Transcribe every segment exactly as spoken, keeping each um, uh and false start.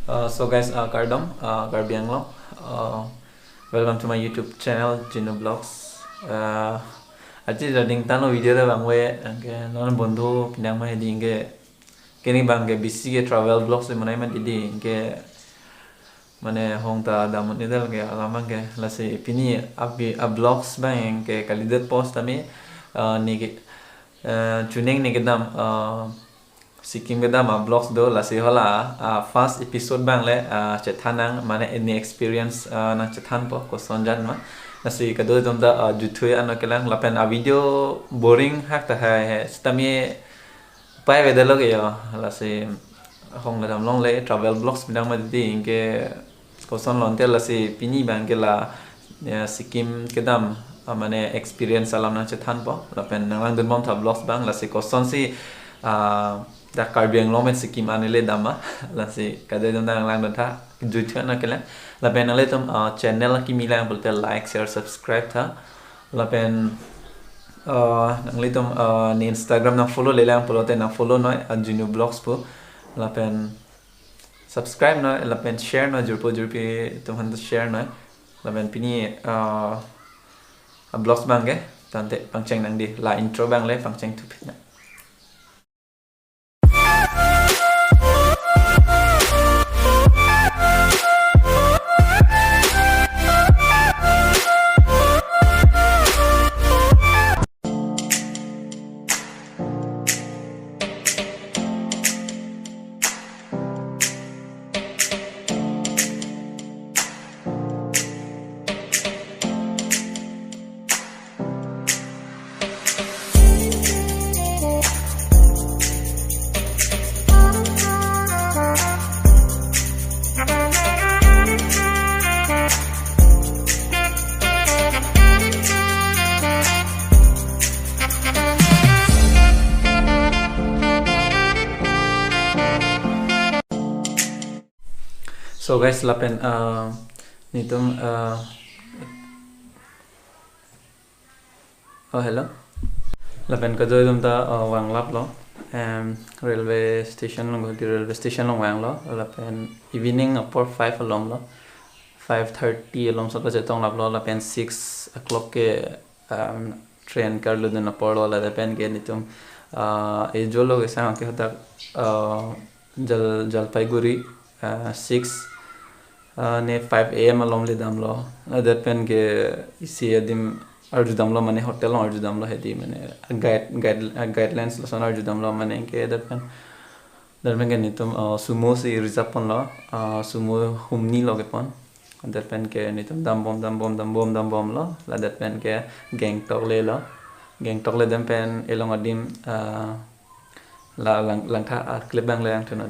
Uh, so guys, uh, kardom, uh, Karbi Anglong. Uh, welcome to my YouTube channel, Jinu Vlogs. Uh, aji jading tano video da bang we, anke non bondhu pinang ma hedi anke kini bang ke busy ke travel vlogs le manai ma didi anke mane hong ta damun idal ke alam bang ke lasi pini abi a vlogs bang ke kalidet post ami, uh, ne ke, uh, chuning ne kedam, uh, Sikkim kedam a vlogs do lasi hala, ah, first episode bang le, ah, chethan nang mane any experience, ah, nang chethan po koson jan ma. Lasi kadokave atum ta, ah, juthui ano kelang lapen a video boring hak ta hai hai sitame pai vedalo ke yo lasi hong kedam longle travel vlogs bidang ma didi anke koson lonte lasi pini bang ke la, ya, Sikkim kedam, ah, mane experience alam nang chethan po lapen nang langdun bom tha vlogs bang lasi koson si, ah, da Karbi Anglong pen Sikkim an le dam ma lasi kadokave atum ta nang langdun tha juthui ano kelang lapen nanglitum, ah, channel kimi lang pulote like, share, subscribe tha lapen, ah, nanglitum, ah, ne Instagram nang follow le lang pulote nang follow noi, ah, Jinu Vlogs pu lapen subscribe noi lapen share noi, jirpo jirpi atum aphan ta share noi lapen pini, ah, a vlogs bang ke tangte pangcheng nang di la intro bang le pangcheng thupit na. So guys, lapen, uh, netum, uh, oh, hello. Lapen kadokave atum ta, uh, vanglaplo. Em, railway station along, Guwahati railway station along vanglo. Lapen evening apor five alom lo. Five thirty alom sot ta chetonglaplo. Lapen six o'clock ke, um, train karlu dun apor lo. Lapen ke netum, uh, ejolo ke sang ke hadak, uh, Jal-, Jalpaiguri, uh, six, uh, ne five A M alom le damlo. Lapen ke isi adim arju damlo mane hotel along arju damlo hedi mane guide, guide, uh, guidelines lason arju damlo mane ke lapen, lapen ke netum, uh, sumo si reserve ponlo, uh, sumo humni lo kepon. Lapen ke netum dambom, dambom, dambom, dambomlo. Lapen ke Gangtok lelo. Gangtok ledam pen elong adim, uh, la lang, langtha a clip bang le langtha no.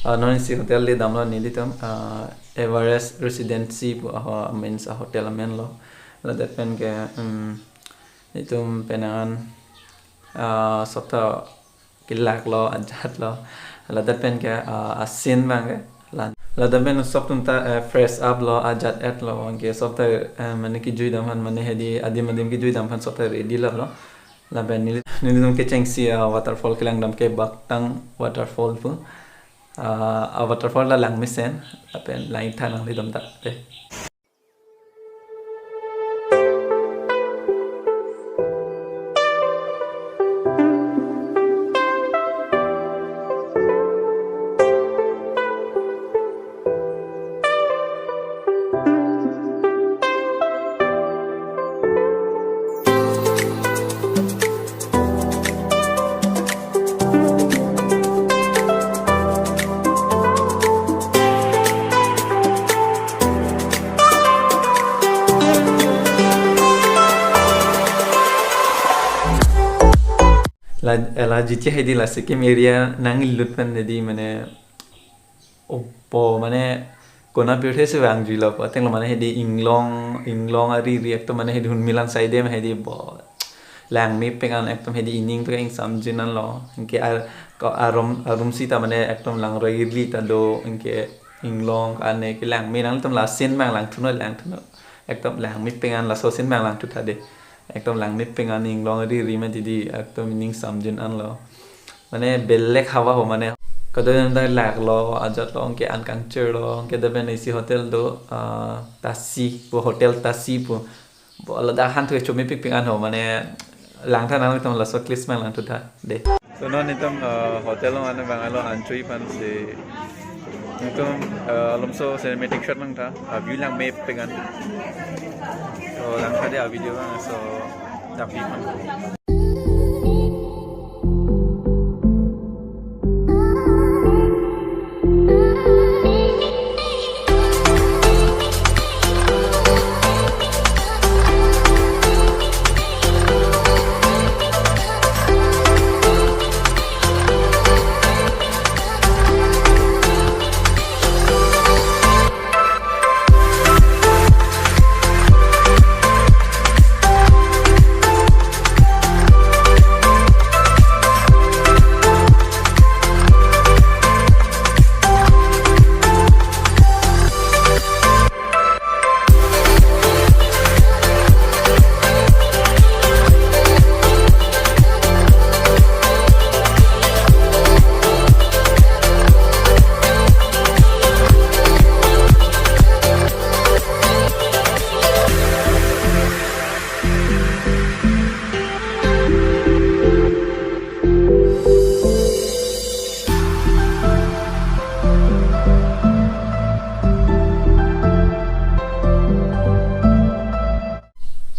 Ah, non isi hotel di damlo nelitum, ah, Everest Residency pu, ah, means a hotel amen lo. Ladak pen ke, um, nelitum penang an, ah, sopta kelak lo, ajat lo. Ladak pen ke, ah, asin abang ke. La-, ladak pen sop atum ta, eh, fresh up lo, ajat et lo, anke sopta, eh, mane kejui dam aphan, mane hedi adim adim kejui dam aphan sopta ready lo lo. Lapen neli, nelitum kechengsi, ah, waterfall kelang dam ke Baktang Waterfall pu. Ah, a waterfall ta langmesen, lapen lang-ik tha nanglitum ta. Dei. La, la jiti hedi la Sikkim area nanglut pen hedi mane opo mane kona pirthe si vangjuilo pu ateng lo, mane hedi inglong, inglong ari ri ekdom, mane hedi Hunmilan side ma hedi bo langme peng an, ekdom hedi ining peng an ingsamjin an lo. Anke ar, ko arum, arum sita mane ekdom langroi ri ta do, anke inglong ane ke langme, nangtum la asin abang langthu non, langthu non. Ekdom langme peng an, laso asin abang langthu tha dei. Ekdom langme peng an, inglong ari ri ma didi, ekdom ining samjin an lo. Mane belek hawa ho mane. Kadokave ta lak lo, ajat lo, anke an kangchir lo, anke lapen isi hotel do, ah, Tasi pu, Hotel Tasi pu. Bo ladak han thu chomepik pik an ho, mane lang tha nangtum laso clips abang langthu tha dei. So non nelitum, ah, hotel along an abang alo an chui aphan si nelitum, ah, alomso cinematic shot lang tha, ah, view langme pik an. So lang tha dei a video abang, so tapi aphan.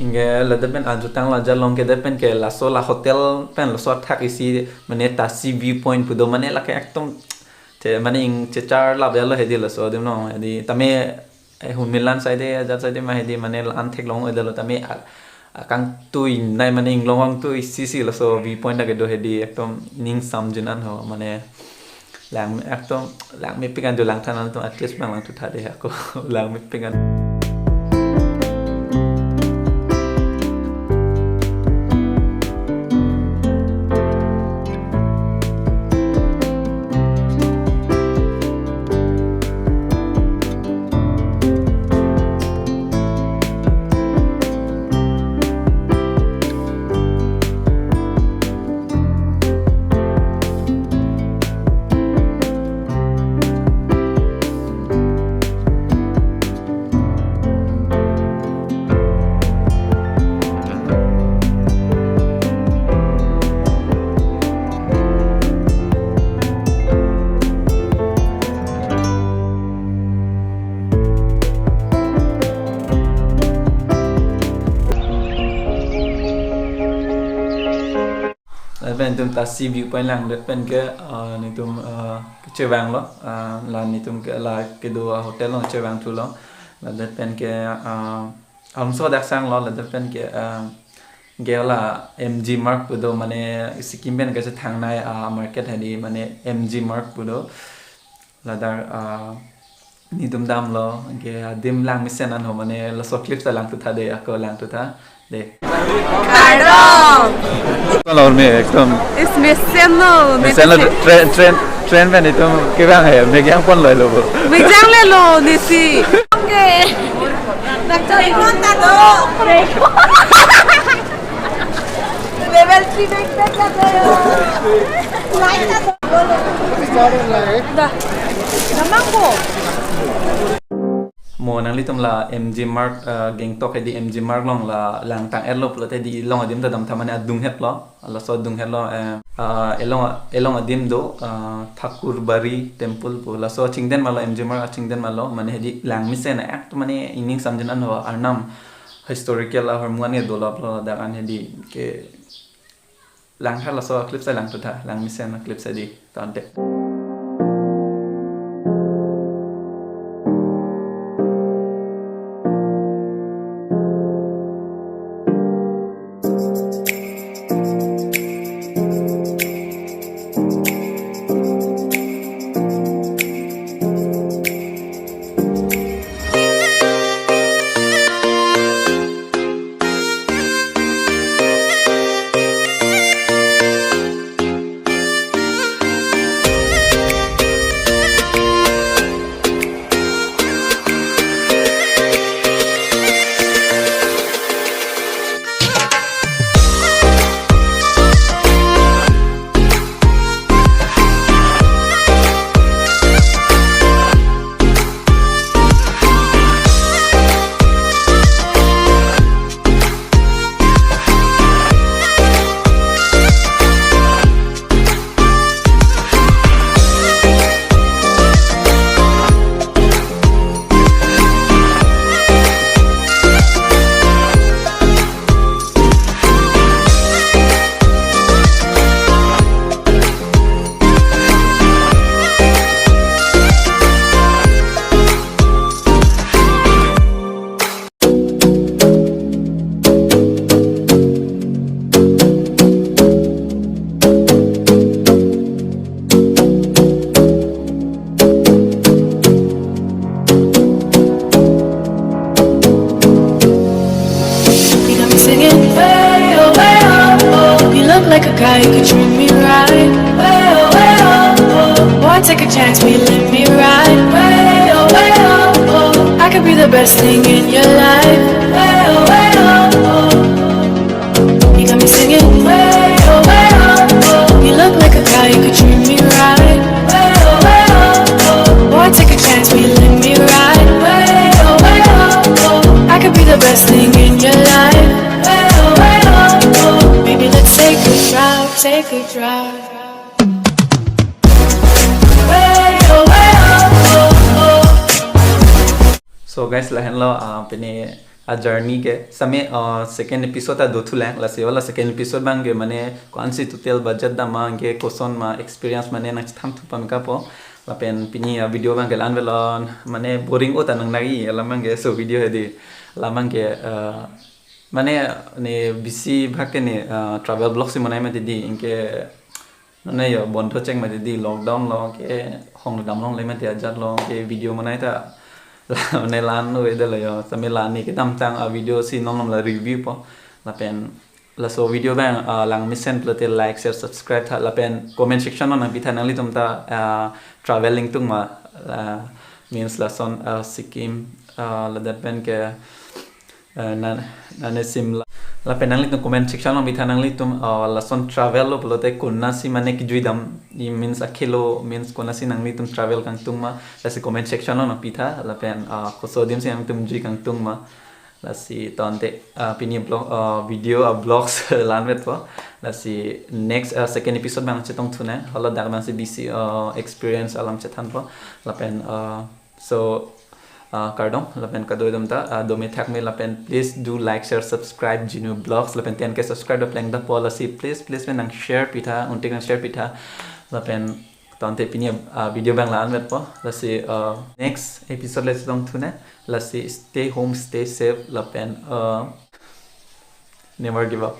Anke ladak pen ajutang la jalong ke, ladak pen ke laso la hotel pen laso athak isi mane Tasi viewpoint pu do, mane lake ekdom te mane ing chechar lap lo hedi laso adim no, hedi tame, eh, Hunmilan side ajat side ma hedi mane la-an theklong oi dalo tame a, akangtui nai mane inglong kangtui isi si laso viewpoint ta kedo, hedi ekdom ining samjin an ho mane lang ekdom langme pik an jo, lang tha nangtum artist abang langthu tha dei ako langme pik an. Lapen nelitum Tasi viewpoint langdet pen ke, ah, nelitum, ah, kechevang lo, ah, la nelitum ke la kedo a hotel along chevang thu lo. Ladet pen ke, ah, alomso dak sang lo, ladet pen ke, ah, ke la M G Market pu do, mane Sikkim pen kachethangnei a market hedi mane M G Market pu do. Ladak, ah, netum damlo, anke adim langmesen anho mane laso clip ta langthu tha de, ako langthu tha de. Kardom. Kalau me ekdom. Is mesen lo, mesenlo, mesen. Train, train, train pen itum kevang he, megang ponlo lo bo. Megang le lo, nisi. Oke. Nak cari kontak do. Level three backpack la do. Light la do. Dah. Namang ko. Mo nanglitum la M G Marg, eh, Gangtok hedi M G Marg along la langtang-etlo pulote hedi along adim ta dam tha mane adung hetlo, laso adung hetlo, eh, ah, along, along adim do, ah, Thakurbari Temple pu, laso chingden malo, M G Marg achingden malo, mane hedi langmesen act mane ining samjin anho arnam historical ahormu an ke dolaplo ladak an hedi ke. Langtha laso clip sai langthu tha, langmesen clip sai di, tante. You got me singing way, oh, way, oh, oh. You look like a guy who could treat me right. Way, oh, way, oh, oh. Boy, take a chance, will you let me ride? Way, oh, way, oh, oh. I could be the best thing in your life. Way, oh, way, oh, oh. You got me singing way, oh, way, oh, oh. You look like a guy who could treat me right. Way, oh, way, oh, oh. Boy, take a chance, will you let me ride? Way, oh, way, oh, oh. I could be the best thing in your life. Way, oh, way, oh, oh. Baby, let's take a drive, take a drive. Way, oh, way, oh, oh, oh. So guys, lahenlo, ah, pine a journey ke same, uh, second episode ta dothulang, lasi hala second episode abang ke mane ko-ansi total budget dam ma, anke koson ma experience mane nangchethan thu pame kapo. Lapen pini a video abang ke la-an avelo, mane boring ot anang nagi alam abang ke, so video hedi alam abang ke, uh, mane ne busy bhag ke ne, uh, travel vlog si monai mati di, anke nonne yo bondho cheng mati di, lockdown lo ke hong dam longle mati ajat lo ke video monai ta la mane la-an lo ede lo yo, same la-an ni kedamtang a video si nonnom la review po. Lapen laso video abang, ah, langmesen pulote like, share, subscribe tha, lapen comment section lo nangpi tha nanglitum ta, ah, traveling tung ma, ah, means lason, ah, Sikkim, ah, ladak pen ke, eh, na, nane Shimla. Lapen nanglitum comment section along pitha nanglitum, eh, lason travel lo pulote konatsi mane kejui dam, i means akhelo means konatsi nanglitum travel kangtung ma, lasi comment section along pitha, lapen, eh, koso adim si nanglitum jui kangtung ma. Lasi tangte, eh, pini vlog, eh, video a vlogs la-anvet po. Lasi next, eh, second episode abang chetong thunang. Hala dak abang si busy, eh, experience alam chethan po. Lapen, eh, So, ah, kardom, lapen kadokave atum ta, ah, dome thakme, lapen please do like, share, subscribe Genu Vlogs, lapen ten K subscribe do pleng dam po, lasi please, please pen nang share pitha, untik nang share pitha, lapen tangte pini, ah, video abang la-anvet po, lasi, ah, next episode le chetong thunang, lasi stay home, stay safe, lapen, ah, never give up.